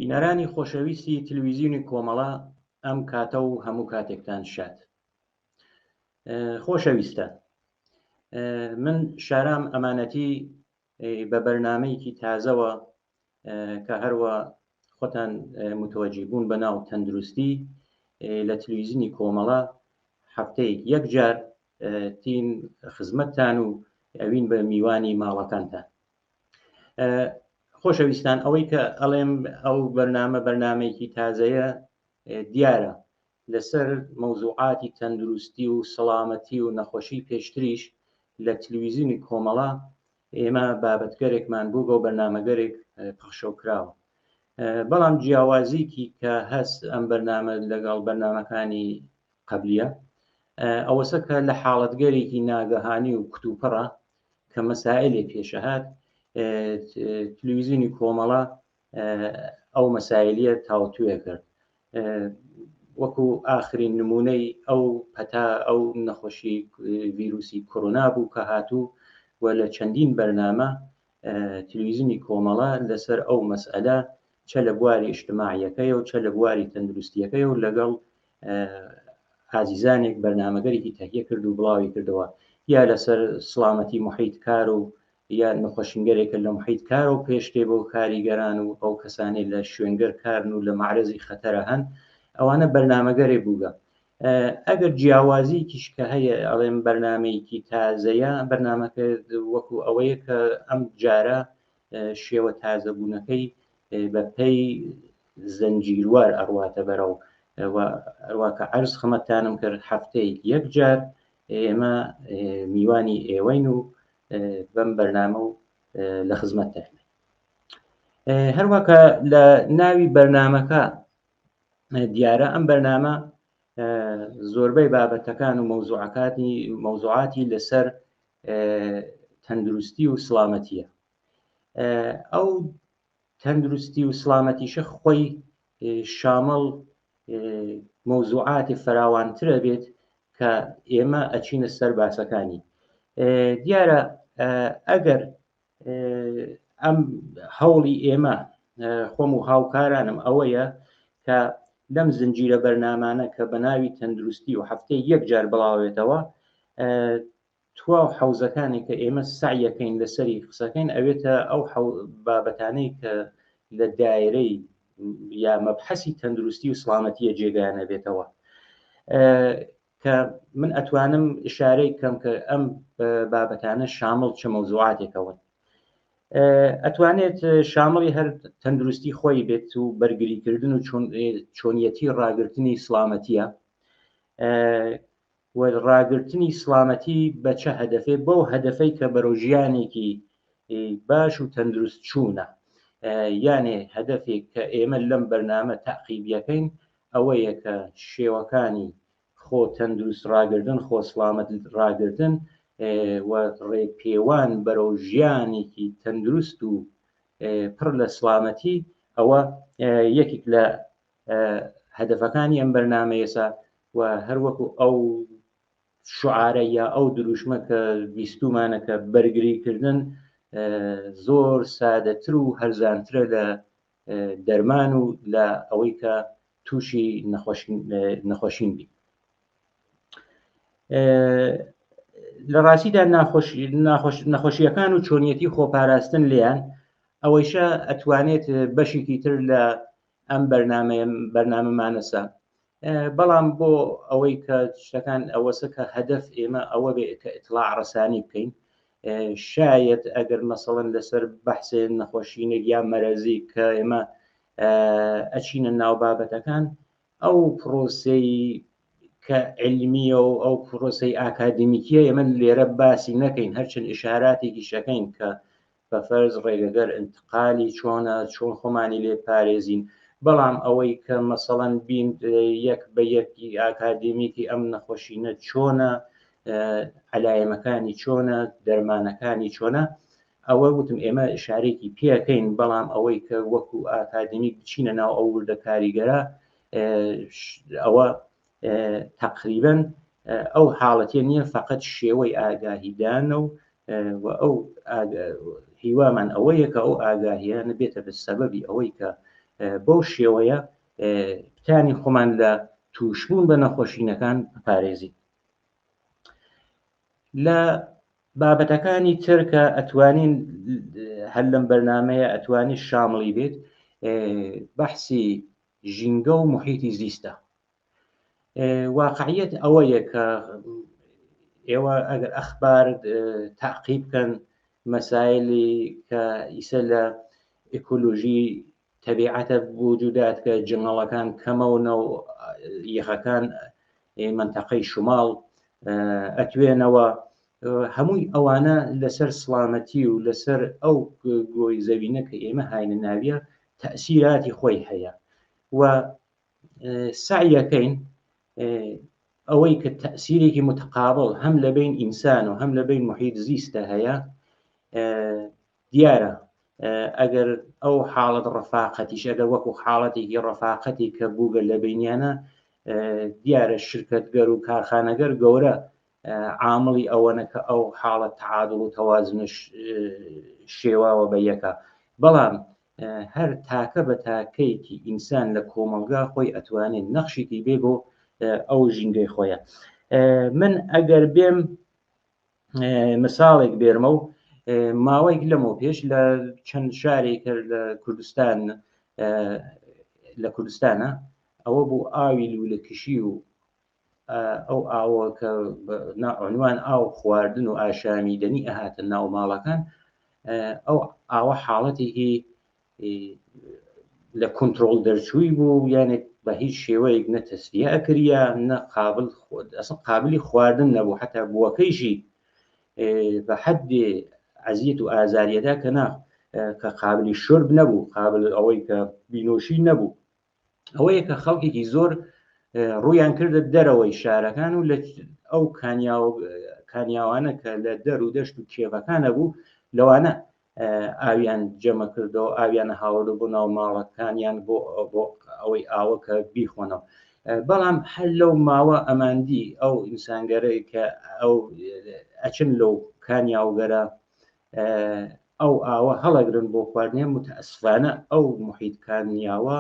بینەرانی خۆشەویستی تلویزیونی کۆمەڵە ئەم کاتە و هەموو کاتێکتان شاد. خۆشەویستان من شارام ئەمانەتی بە بەرنامەیەکی تازەوە کە هەروە خۆتان متوەجی بوون بە ناو تەندروستی لە تلویزیونی کۆمەڵە هەفتەیەک یەک جار تین خزمەتتان و ئەوین بە میوانی ماڵەکانتان. خۆشەویستان ئەوەی کە ئەڵێم ئەو بەرنامە بەرنامەیەکی تازەیە دیارە لەسەر مەوزوعاتی تەندروستی و سەڵامەتی و نەخۆشی پێشتریش لە تلویزیونی کۆمەڵە ئێمە بابەتگەرێکمان بووگە و بەرنامەگەرێک پەخشەو کراوە بەڵام جیاوازیکی کە هەست ئەم بەرنامە لەگەڵ بەرنامەکانی قەبلیە ئەوەسە کە لە حاڵەتگەرێکی ناگەهانی و کتوپڕە کە مەسائلێ پێشەهات تلویزیونی کۆمەڵە ئەو مەسایلیە تاوتوێ کرد وەکو ئاخرین نمونەی ئەو پەتا ئەو نەخۆشی ڤیروسی کۆرۆنا بوو کە هاتوو و لە چەندین بەرنامە تلویزیونی کۆمەڵە لەسەر ئەو مەسئلە چە لە بواری ئیجتماعیەکەی و چە لە بواری تەندروستیەکەی و لەگەڵ ئازیزانێک بەرنامەگەرێکی تەهیە کرد و بڵاوی کردەوە یا لەسەر سڵامەتی محیط کار و یا نەخۆشینگەرێکە لە محیط کارەوە پێشتێ بۆ کاریگەران و ئەو کەسانەی لە شوێنگەر کارن و لە معرەزی خەتەرە هەن ئەوانە بەرنامەگەرێ بووگە ئەگەر جیاوازیکیش کە هەیە ئەڵێم بەرنمەیەکی تازەیە بەرنمەکە وەکو ئەوەیە کە ئەم جارە شێوە تازەبوونەکەی بە پێی زنجیروار ئەڕواتە بەرەو ئەروا کە عەرز خمەتانم کرد هەفتەیەک یەک جار ئێمە میوانی ئێوەین و بەم بەرنامە و لە خزمەتتان هەروە کە لە ناوی بەرنامەکە دیارە ئەم بەرنامە زۆربەی بابەتەکان و مەوزوعەکانی مەوزوعاتی لەسەر تەندروستی و سڵامەتیە ئەو تەندروستی و سڵامەتیشە خۆی شامڵ مەوزوعاتی فراوانترە بێت کە ئێمە ئەچینە سەر باسەکانی دیارە ئەگەر ئەم هەوڵی ئێمە خۆم و هاوکارانم ئەوەیە کە لەم زنجیرە بەرنامانە کە بە ناوی تەندروستی و هەفتەی یەک جار بڵاوێتەوە تواو حەوزەکانی کە ئێمە سەعیەکەین لەسەری قسەکەین ئەوێتە ئەو بابەتانەی کە لە دایرەی یا مەبحەسی تەندروستی و سڵامەتیە جێگایان ئەبێتەوە کە من ئەتوانم ئشارەی کەم کە ئەم بابەتانە شامڵ چ مەوزوعاتێکەوەن ئەتوانێت شامڵی هەر تەندروستی خۆی بێت و بەرگریکردن و چۆنیەتی ڕاگرتنی سڵامەتیە و ڕاگرتنی سڵامەتی بە چە هەدەفێ بەو هەدەفەی کە بەرەو ژیانێکی باش و تەندروست چوونە یانێ هەدەفێک کە ئێمە لەم بەرنامە تاقیبیەکەین ئەوەیە کە شێوەکانی خۆ تەندروست ڕاگردن خۆ سڵامەت ڕاگردن و ڕێپێوان بەرەو ژیانێکی تەندروست و پڕ لە سڵامەتی ئەوە یەکێک لە هەدەفەکانی ئەم بەرنامەیەسە و هەروەکو ئەو شعارە یا ئەو دروشمە کە بیستومانە کە بەرگریکردن زۆر سادەتر و هەرزانترە لە دەرمان و لە ئەوەی کە تووشی نەخۆشین بی لە ڕاستیدا نەخۆشیەکان و چۆنیەتی خۆپاراستن لێیان ئەوەیشە ئەتوانێت بەشێکی تر لە ئەم بەرنامەیە بەرنامەمانەسە بەڵام بۆ ئەوەی کە شتەکان ئەوەسە کە هەدەف ئێمە ئەوە بێ کە ئیتڵاع ڕەسانی بکەین شایەت ئەگەر مەسەڵەن لەسەر بەحسێ نەخۆشینێک یا مەرەزی کە ئێمە ئەچینە ناو بابەتەکان ئەو پرۆسەی کە علمیە و ئەو پرۆسەی ئاکادمیکیە ئێمە لێرە باسی نەکەین هەرچەند ئشاراتێکی شەکەین کە بە فەرز ڕێگەگەر ئینتقالی چۆنە چۆن خۆمانی لێ پارێزین بەڵام ئەوەی کە مەسەڵەن بین یەک بە یەکی ئاکادمیکی ئەم نەخۆشینە چۆنە عەلایەمەکانی چۆنە دەرمانەکانی چۆنە ئەوە وتم ئێمە ئشارێکی پێەکەین بەڵام ئەوەی کە وەکو ئاکادمیک بچینە ناو ئەو وردە کاریگەرە ئەوە تقریبا ئەو حاڵەتێ نییە فقط شێوەی ئاگاهیدانە و و ئەو هیوامان ئەوەیە کە ئەو ئاگاهیانە بێتە بە سەبەبی ئەوەی کە بەو شێوەیە بتانی خۆمان لە تووشبوون بە نەخۆشینەکان بپارێزین. لە بابەتەکانی تر کە ئەتوانین هەر لەم بەرنمەیە ئەتوانی شامڵی بێت بەحسی ژینگە و محیتی زیستە. واقعیت ئەوەیە کە ئێوە ئەگەر ئەخبار تاقی بکەن مەسایلی کە ئیسە لە ئکۆلۆژی تەبیعەتە وجودات کە جنگەڵەکان کەمەونە و یەخەکان منتەقەی شماڵ ئەتوێنەوە هەمووی ئەوانە لەسەر سڵامەتی و لەسەر ئەو گۆی زەوینە کە ئێمە هاینە ناویە تەسیراتی خۆی هەیە و سەعیەکەین ئەوەی کە تەسیرێکی متقابل هەم لە بین ئینسان و هەم لە بین محیط زیستە هەیە دیارە ئەگەر ئەو حاڵەت ڕەفاقەتیش ئەگەر وەکو حاڵەتێکی ڕەفاقەتی کە بووگە لە بینیانە دیارە شرکتگەر و کارخانەگەر گەورە عامڵی ئەوەنە کە ئەو حاڵەت تعادڵ و تەوازنە شێواوە بە یەکە بەڵام هەر تاکە بە تاکەیەکی ئینسان لە کۆمەڵگا خۆی ئەتوانێت نەخشێکی بێ بۆ ئەو ژینگەی خۆیە من ئەگەر بێم مثاڵێک بێرمە و ماوەیەک لەمەوە پێش لە چەند شارێک لە کوردستان لە کوردستانە ئەوە بوو ئاوی لولەکشی و ئەو ئاوە کە عنوان ئاو خواردن و ئاشامیدەنی ئەهاتە ناو ماڵەکان ئەو ئاوە حاڵەتێکی لە کۆنتترۆل دەرچووی بوو یانێ بە هیچ شێوەیەک نە تەسفیە ئەکریا نە قابل ئەسڵ قابلی خواردن نەبوو حتا بووەکەیشی بە حەدێ ئەزیەت و ئازاریەدا کە نا کە قابلی شرب نەبوو قابل ئەوەی کە بینۆشی نەبوو ئەوەیە کە خەڵکێکی زۆر ڕوویان کردە دەرەوەی شارەکان و لە ئەو کانیاوانە کە لە دەر و دەشت و کێڤەکانە بوو لەوانە ئاویان جەمە کردەوە ئاویانە هاوردە بۆ ناو ماڵەکانیان بۆ بۆ ئەوەی ئاوە کە بیخۆنەوە بەڵام هەر لەو ماوە ئەماندی ئەو ئینسانگەرەی کە ئەو ئەچن لەو کانیاوگەرە ئەو ئاوە هەڵەگرن بۆ خواردنێ متاسفانە ئەو محیت کانیاوە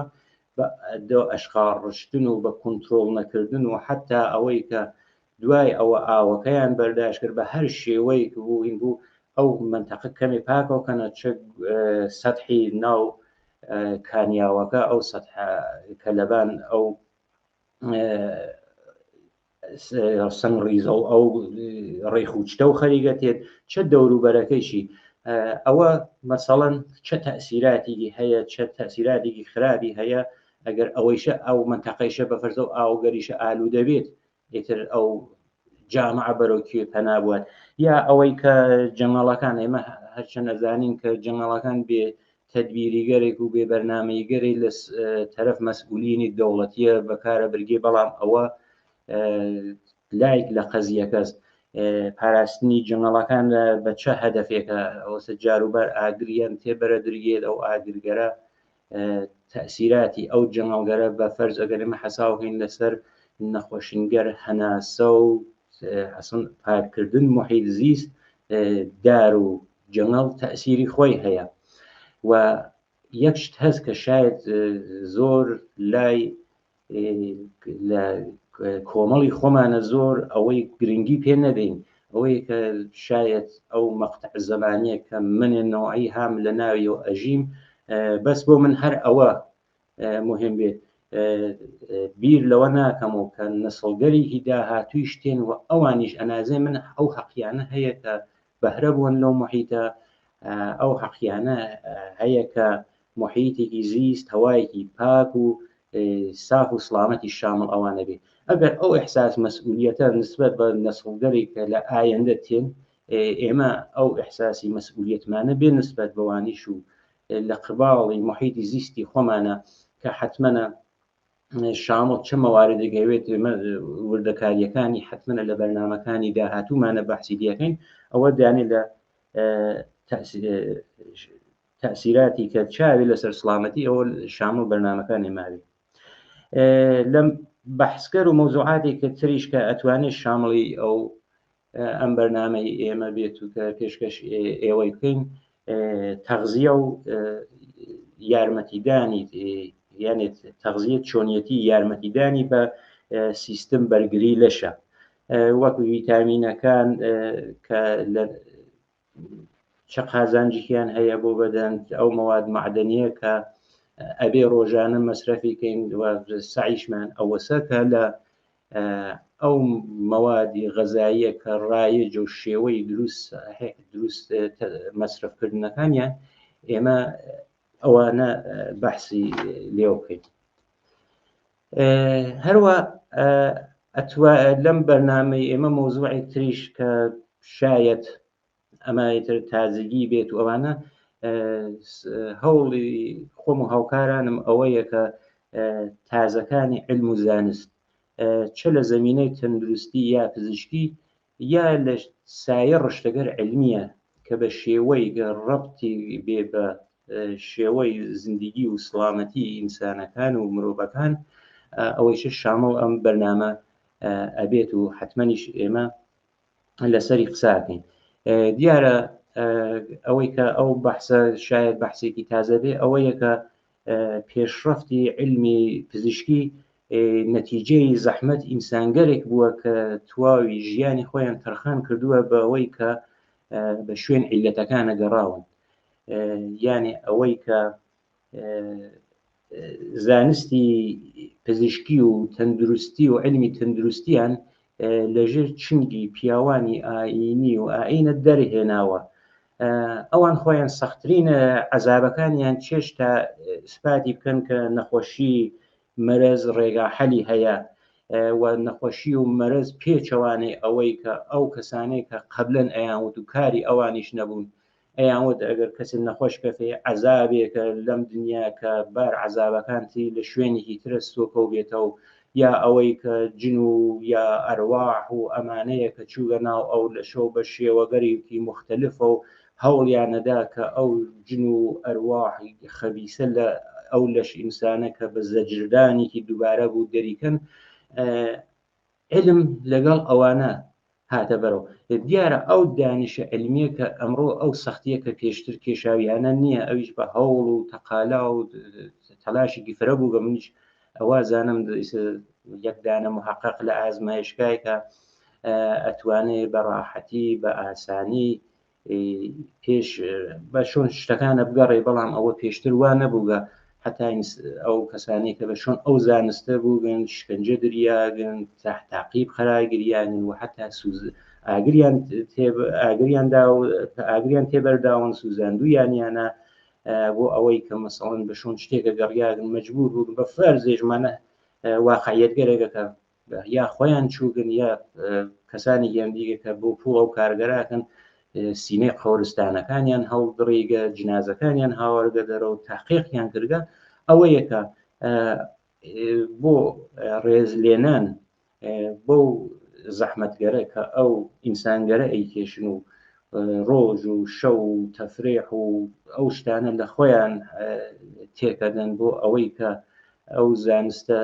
بە دۆ ئەشقاڕ ڕشتن و بە کونترۆڵ نەکردن و حتا ئەوەی کە دوای ئەوە ئاوەکەیان بەرداشت کرد بە هەر شێوەیەک بوو هین بوو ئەو منتەقە کەمێ پاکەوە کەنە چ سەتحی ناو کانیاوەکە ئەو سەتح کە لەبان ئەو سنگ ڕیزە و ئەو ڕێخ و چتە و خەریگە تێت چە دەوروبەرەکەیشی ئەوە مەسەڵەن چە تەسیراتێکی هەیە چە تەسیراتێکی خراپی هەیە ئەگەر ئەوەیشە ئەو منتەقەیشە بە فەرزە و ئاوگەریشە ئالوودە بێت ئیتر ئەو جامعە بەرەو کوێ پەنا بوات یا ئەوەی کە جەنگەڵەکان ئێمە هەرچەند ئەزانین کە جەنگەڵەکان بێ تەدبیریگەرێک و بێ بەرنامەیگەری لە تەرەف مەسئولینی دەوڵەتیە بەکارە برگێ بەڵام ئەوە لایک لە قەزیەکەس پاراستنی جەنگەڵەکان بە چە هەدەفێکە ئەوسە جاروبار ئاگریان تێبەرە درگێت ئەو ئاگرگەرە تەئسیراتی ئەو جەنگەڵگەرە بە فەرز ئەگەر ئێمە حەساوکەین لەسەر نەخۆشینگەر هەناسە و ئەسڵ پاککردن محیط زیست دار و جەنگەڵ تەئسیری خۆی هەیە و یەک شت هەست کە شاید زۆر لای لە کۆمەڵی خۆمانە زۆر ئەوەی گرنگی پێ نەدەین ئەوەی کە شاید ئەو مەقتع زەمانیە کە من نوعی هام لە ناوی و ئەژیم بەس بۆ من هەر ئەوە مهم بێت بیر لەوە ناکەمەوە کە نەسڵگەرێکی داهاتووی شتێن و ئەوانیش ئەنازێ من ئەو حەقیانە هەیە کە بەهرە بوون لەو محیتە ئەو حەقیانە هەیە کە محیتێکی زیست هەوایەکی پاک و ساف و سڵامەتی شامڵ ئەوانە بێ ئەگەر ئەو ئیحساس مەسئولیەتە نسبەت بە نەسڵگەرێک کە لە ئایندە تێن ئێمە ئەو ئیحساسی مەسئولیەتمانە بێ نسبەت بەوانیش و لە قباڵی محیطی زیستی خۆمانە کە حتممەە شامڵ چه مەواردێک هەوێت ئێمە وردەکاریەکانی حتممەە لە بەرنمەکانی داهاتوومانە بەحسی دیەکەین ئەوە دانێ لە تەئسیراتی کە چاوی لەسەر سڵامەتی ئەوە شامڵ بەرنامەکانی ماوی لەم بەحسکەر و مەوزوعاتێک کە تریش کە ئەتوانێت شامڵی ئەو ئەم بەرنامەی ئێمە بێت و کە پێشکەش ئێوەی بکەین تەغزیە و یارمەتیدانی یانێ تەغزیە چۆنیەتی یارمەتیدانی بە سیستم بەرگری لەشە وەک ویتامینەکان کە لە چە قازانجیان هەیە بۆ بەدەن ئەو مەواد معدەنیە کە ئەبێ ڕۆژانە مەسرەفی کەین و سعیشمان ئەوەسە کە لە ئەو مەوادی غەزاییە کە ڕایج و شێوەی دروست دروست مەسرەفکردنەکانیان ئێمە ئەوانە بەحسی لێو بکەین. هەروە ئەتوا لەم بەرنامەی ئێمە مەوزوعێک تریش کە شایەت ئەمە ئیتر تازگی بێت و ئەوانە هەوڵی خۆم و هاوکارانم ئەوەیە کە تازەکانی علم و زانست چ لە زمینەی تەندروستی یا پزیشکی یا لە سایە ڕشتەگەر علمیە کە بە شێوەی ڕەبتی بێ بە شێوەی زندگی و سڵامەتی ئینسانەکان و مرۆڤەکان ئەوەیشە شامڵ ئەم بەرنامە ئەبێت و حتممەنیش ئێمە لەسەری قساکەین دیارە ئەوەی کە ئەو بەحسە شاید بەحسێکی تازە بێ ئەوەیە کە پێشڕەفتی علمی پزیشکی نەتیجەی زەحمەت ئینسانگەرێک بووە کە تواوی ژیانی خۆیان تەرخان کردووە بەوەی کە بە شوێن عیلەتەکانە گەڕاون یانێ ئەوەی کە زانستی پزیشکی و تەندروستی و علمی تەندروستیان لەژێر چنگی پیاوانی ئاینی و ئاینە دەرهێناوە ئەوان خۆیان سەخترین عەزابەکانیان چێشت تا ئیسپاتی بکەن کە نەخۆشی مەرەز ڕێگا حەلی هەیە و نەخۆشی و مەرەز پێچەوانەی ئەوەی کە ئەو کەسانەی کە قەبلەن ئەیان وت و کاری ئەوانیش نەبوون ئەیان وت ئەگەر کەسێ نەخۆش کەفێ عەزابێکە لەم دنیا کە بار عەزابەکان تری لە شوێنێکی ترە سۆکەو بێتەوە یا ئەوەی کە جن و یا ئەرواح و ئەمانەیە کە چووگە ناو ئەو لەشە و بە شێوەگەرێکی موختەلفە و هەوڵیانەدا کە ئەو جن و ئەرواحی خەبیسە لە ئەو لەش ئینسانە کە بە زەجردانێکی دووبارە بوو دەریکەن علم لەگەڵ ئەوانە هاتە بەرەو. دیارە ئەو دانشە عیلمیە کە ئەمڕۆ ئەو سەختیە کە پێشتر کێشاویانە نییە ئەویش بە هەوڵ و تەقالا و تەلاشێکی فرە بوو بە منیش ئەوە زانم یەک دانە محقق لە ئازمایشگایکە ئەتوانێ بە ڕاحەتی بە ئاسانی پێش بە شۆن شتەکانە بگەڕێ بەڵام ئەوە پێشتر وا نەبووگە هەتا ئەو کەسانی کە بە شۆن ئەو زانستە بووگن شکنجە دریاگن تاقیب قەرارگریانن و حتا سوز ئاگریان ئاگریان دا ئاگریان تێبەرداون سوزاندویانیانە بۆ ئەوەی کە مەسەڵەن بە شۆن شتێکە گەڕیاگن مەجبور بوون بە فەرزێژمانە واقعیەتگەرێکەکە یا خۆیان چووگن یا کەسانی گەندیگە کە بۆ پوڵ ئەو کارگەراکەن سینەی قەورستانەکانیان هەڵدڕیگە جنازەکانیان هاوارگە دەرەوە تاقیقیان کردگە ئەوە یەکە بۆ ڕێزلێنان بەو زەحمەتگەرە کە ئەو ئینسانگەرە ئەیکێشن و ڕۆژ و شەو و تەفرێح و ئەو شتانە لە خۆیان تێکەدەن بۆ ئەوەی کە ئەو زانستە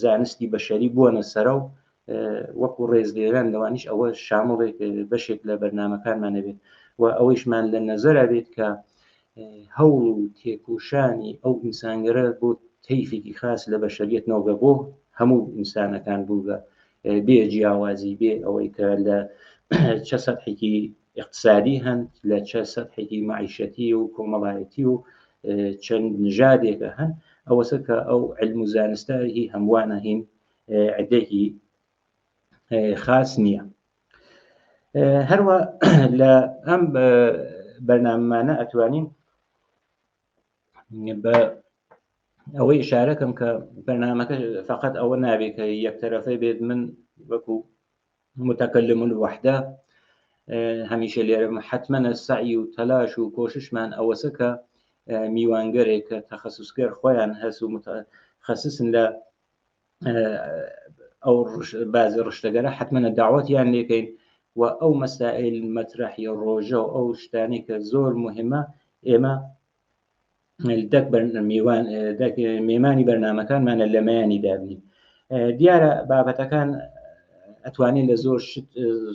زانستی بەشەری بووەنە سەرە و وەکو ڕێزلێنان لەوانیش ئەوە شامڵێک بەشێک لە بەرنمەکانمان نەبێت و ئەوەیشمان لە نەزەرا بێت کە هەوڵ و تێکۆشانی ئەو ئینسانگەرە بۆ تەیفێکی خاس لە بەشەریەت نۆگە بۆ هەموو ئینسانەکان بووگە بێ جیاوازی بێ ئەوەی کە لە چە سەتحێکی اقتصادی هەن لە چە سەتحێکی معیشەتی و کۆمەڵایەتی و چەند نژادێکە هەن ئەوەسە کە ئەو علم و زانستە هی هەمووانە هین عدێکی خاص نییە هەروە لە ئەم بەرنامەمانە ئەتوانین بە ئەوەی ئشارەکەم کە بەرنمەکە فقط ئەوە نابێت کە یەک تەرەفەی بێت من وەکو متکلم الوحدە هەمیشە لێرە حتممەە سعی و تەلاش و کۆششمان ئەوەسە کە میوانگەرێک کە تەخەسوسگەر خۆیان هەس و متخەسسن لە ئەو بازی ڕشتەگەرە حتممەە داوەتیان لێکەین و ئەو مەسائل مەترەحی ڕۆژە و ئەو شتانەی کە زۆر مهمە ئێمە دەک میوان دەک مێمانی بەرنمەکانمانە لە مەیانی دابنین دیارە بابەتەکان ئەتوانێت لە زۆر شت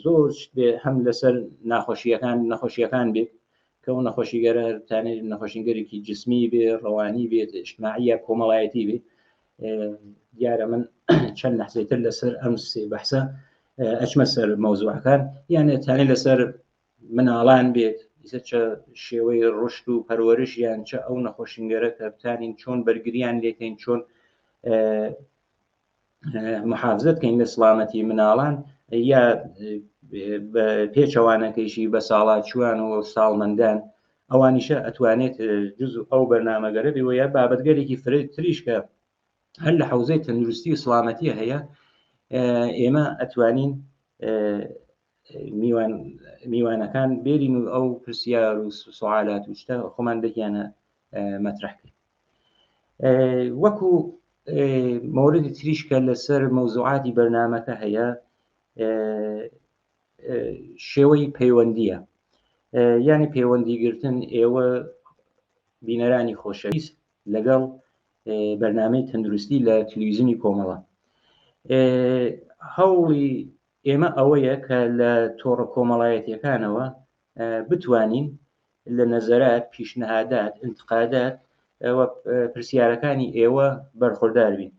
زۆر شت بێ هەم لەسەر ناخۆشیەکان نەخۆشیەکان بێت کە کە ئەو نەخۆشیگەرە تانێ نەخۆشینگەرێکی جسمی بێ، ڕەوانی بێت، ئیجتماعی یا کۆمەڵایەتی بێ. دیارە من چەند لەحزەی تر لەسەر ئەم سێ بەحسە ئەچمە سەر مەوزوعەکان، یانێ تانێ لەسەر مناڵان بێت، ئیسە چە شێوەی ڕشت و پەروەرش یان چە ئەو نەخۆشینگەرە کە بتانین چۆن بەرگریان لێکەین، چۆن محافزەت کەین لە سڵامەتی مناڵان، یا پێچەوانەکەیشی بە ساڵاچوان و ساڵمەندان، ئەوانیشە ئەتوانێت جز ئەو بەرنامەگەرە بێ، یا بابەتگەلێکی فرەتریش کە هەر لە حوزەی تەندروستی و سڵامەتی هەیە، ئێمە ئەتوانین میوان میوانەکان بێرین و ئەو پرسیار و سوالات و شتە خۆمان دەگیانە مەترح کرد. وەکو مۆردی تریش کە لەسەر مەوزوعاتی بەرنامەکە هەیە، شێوەی پەیوەندیە، یعنی پەیوەندی گرتن ئێوە بینەرانی خۆشەویست لەگەڵ بەرنامەی تەندروستی لە تلویزیۆنی کۆمەڵە. هەوڵی ئێمە ئەوەیە کە لە تۆڕە کۆمەڵایەتیەکانەوە بتوانین لە نەزەرات، پیشنهادات، انتقادات و پرسیارەکانی ئێوە بەرخۆردار بین،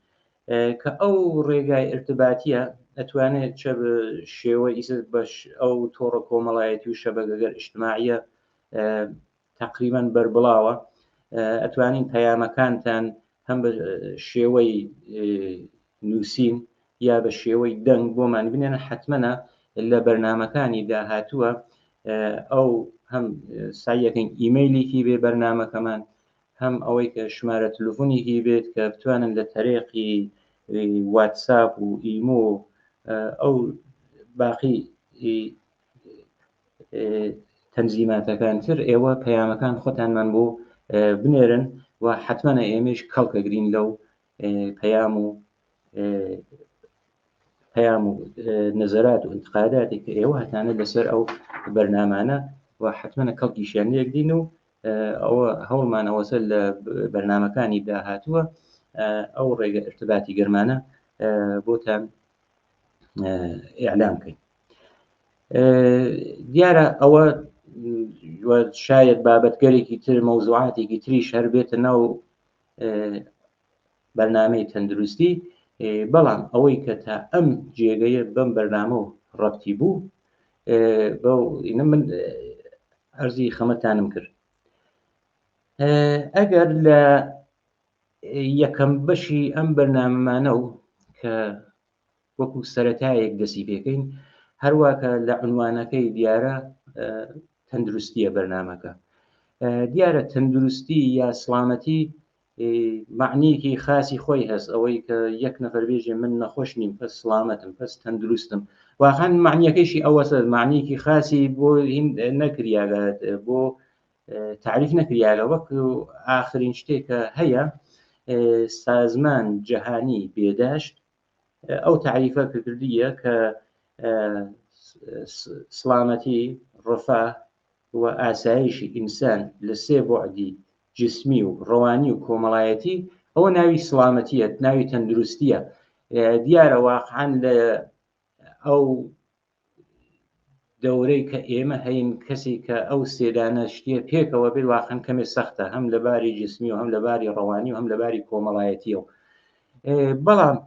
کە ئەو ڕێگای ارتباتیە ئەتوانێت چە شێوە ئیسە بەش ئەو تۆڕە کۆمەڵایەتی و شەبەکەگەر ئیجتماعیە تقریبا بەربڵاوە، ئەتوانین پەیامەکانتان هەم بە شێوەی نووسین یا بە شێوەی دەنگ بۆمان بنێن. حتممە لە بەرنمەکانی داهاتووە ئەو هەم سایەکەین ئیمەیلێکی بێ بەرنمەکەمان، هەم ئەوەی کە شمارە تلفۆنێکی بێت کە بتوانن لە تەرێقی واتساپ و ئیمۆ ئەو باقی تەنزیماتەکان تر ئێوە پەیامەکان خۆتانمان بۆ بنێرن و حتممە ئێمەش کەڵکەگرین لەو پەیام و پەیام و نەزەرات و انتقاداتێک کە ئێوە هەتانە لەسەر ئەو بەرنامانە و حتممە کەڵکیشیان لێکدین و ئەوە هەوڵمان ئەوەسە لە بەرنمەکانی داهاتووە ئەو ڕێگە ارتباتی گەرمانە بۆتان ئیعلام بکەین. دیارە ئەوە شاید بابەتگەرێکی تر مەوزوعاتێکی تریش هەر بێتە ناو بەرنامەی تەندروستی، بەڵام ئەوەی کە تا ئەم جێگەیە بەم بەرنامە و ڕەبتی بوو بەو من ئەرزی خەمەتانم کرد. ئەگەر لە یەکەم بەشی ئەم بەرنامەمانە و کە وەکو سەتایەک دەسی پێکەین، هەروە کە لە عنوانەکەی دیارە تەندروستیە بەرنمەکە، دیارە تەندروستی یا سلامەتی معنیەکی خاصی خۆی هەست. ئەوەی کە یەک نەفەر بێژێ من نەخۆش نیم پس سلامەتم پس تەندروستم، واخان معنیەکەیشی ئەوەسە معنیەکی خاصی بۆ نەکریاگە، بۆ تعریف نەکریاگە. وەک ئاخرین شتێک کە هەیە سازمان جەهانی بێداشت ئەو تعریفە کە کردیە کە سلامەتی، ڕفاه و ئاسایشی ئینسان لە سێ بوعدی جسمی و ڕەوانی و کۆمەڵایەتی، ئەوە ناوی سلامەتیە، ناوی تەندروستیە. دیارە واقعا لە ئەو دەورەی کە ئێمە هەین کەسی کە ئەو سێدانە شتیە پێکەوە بێت واقعا کەمێ سەختە، هەم لەباری جسمی و هەم لەباری ڕەوانی و هەم لەباری کۆمەڵایەتیەوە. بەڵام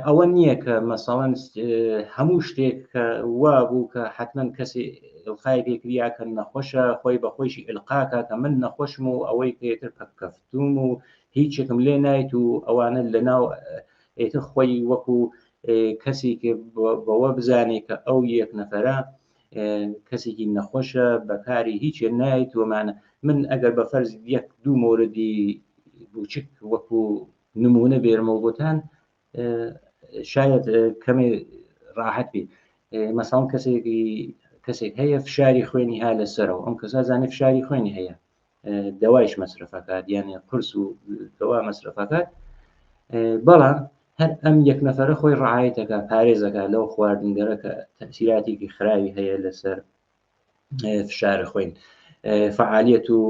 ئەوە نییە کە مەسەڵەن هەموو شتێک کە وا بوو کە حتمما کەسی ئلقای پێکریا کە نەخۆشە خۆی بە خۆیشی ئلقاکە کە من نەخۆشم و ئەوەی کە ئێتر پەککەفتوم و هیچێکم لێ نایت و ئەوانە لەناو ئێتر خۆی وەکو کەسێکی بەوە بزانێت کە ئەو یەک نەفەرە کەسێکی نەخۆشە بەکاری هیچێ نایت ومانە. من ئەگەر بە فەرز یەک دوو مۆردی بوچک وەکو نمونە بێرمەوە بۆتان شاید کەمێ ڕاحەت بێ. مەسەڵەن کەسێکی کەسێک هەیە فشاری خوێنی ها لەسەرەوە، ئەم کەسا زانێ فشاری خوێنی هەیە، دەوایش مەسرەفەکات، یانێ قرس و دەوا مەسرەفەکات، بەڵام هەر ئەم یەک نەفەرە خۆی ڕعایەتەکە پارێزەکە لەو خواردنگەرە کە تەسیراتێکی خراوی هەیە لەسەر فشار خوێن، فعالیت و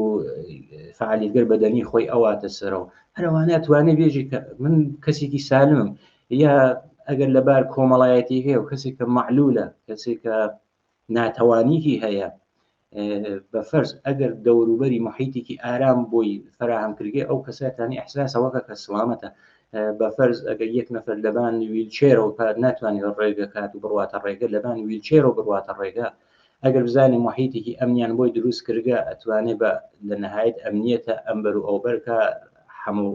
فعالیتگەر بەدەنی خۆی ئەواتە سەرەوە، هەرەوانە توانێ بێژی کە من کەسێکی سالمم. یا ئەگەر لەبار کۆمەڵایەتی هەیە و کەسێک کە معلولە، کەسێک کە ناتەوانیکی هەیە. بە فەرز ئەگەر دەوروبەری محیتێکی ئارام بۆی فراهەم کردگێ ئەو کەساتانی ئەحساسەوەکە کە سلامەتە. بە فەرز ئەگەر یەک نەفەر لەبان ویلچێرەوە کات ناتوانێت ڕێگە کات و بڕواتە ڕێگە، لەبان ویلچێرەوە بڕواتە ڕێگە، ئەگەر بزانێ محیتێکی ئەمنیان بۆی دروست کردگە ئەتوانێ بە لە نهایەت ئەمنیەتە ئەمبەر و ئەوبەر کە حەمڵ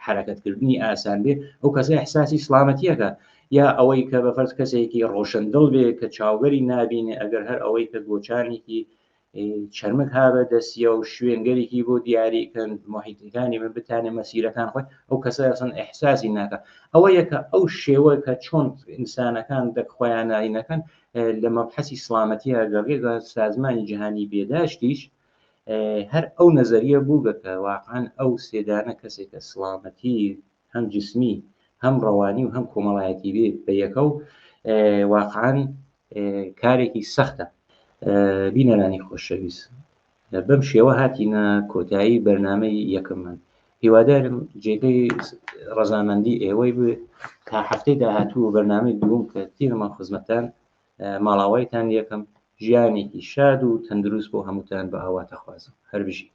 حرەکەتکردنی ئاسان بێ، ئەو کەسە ئیحساسی سڵامەتیەکە. یا ئەوەی کە بە فەرز کەسێکی ڕۆشندڵ بێ کە چاوگەری نابینێ، ئەگەر هەر ئەوەی کە گۆچانێکی چەرمگ ها بە دەستیە و شوێنگەرێکی بۆ دیاری کەن محیتەکانی من بتانێ مەسیرەکان خۆی، ئەو کەسە ئەسڵەن ئیحساسی ناکە. ئەوە یەکە ئەو شێوە کە چۆن ئینسانەکان دەک خۆیان ناینەکەن لە مەبحەسی سڵامەتیە گەڕێگە. سازمانی جیهانی بێداشتیش هەر ئەو نەزەریە بووگە کە واقعا ئەو سێدانە کەسێکە سڵامەتی هەم جسمی هەم ڕەوانی و هەم کۆمەڵایەتی بێ بە یەکە و واقعا کارێکی سەختە. بینەرانی خۆشەویست، بەم شێوە هاتینە کۆتایی بەرنامەی یەکەممان. هیوادارم جێگەی ڕەزامەندی ئێوەی بێ. تا هەفتەی داهاتوو و بەرنامەی دووەم کە تیرمە خزمەتان، ماڵاوایتان یەکەم. ژیانێکی شاد و تەندروست بۆ هەمووتان بە ئاواتەخوازم. هەر بژین.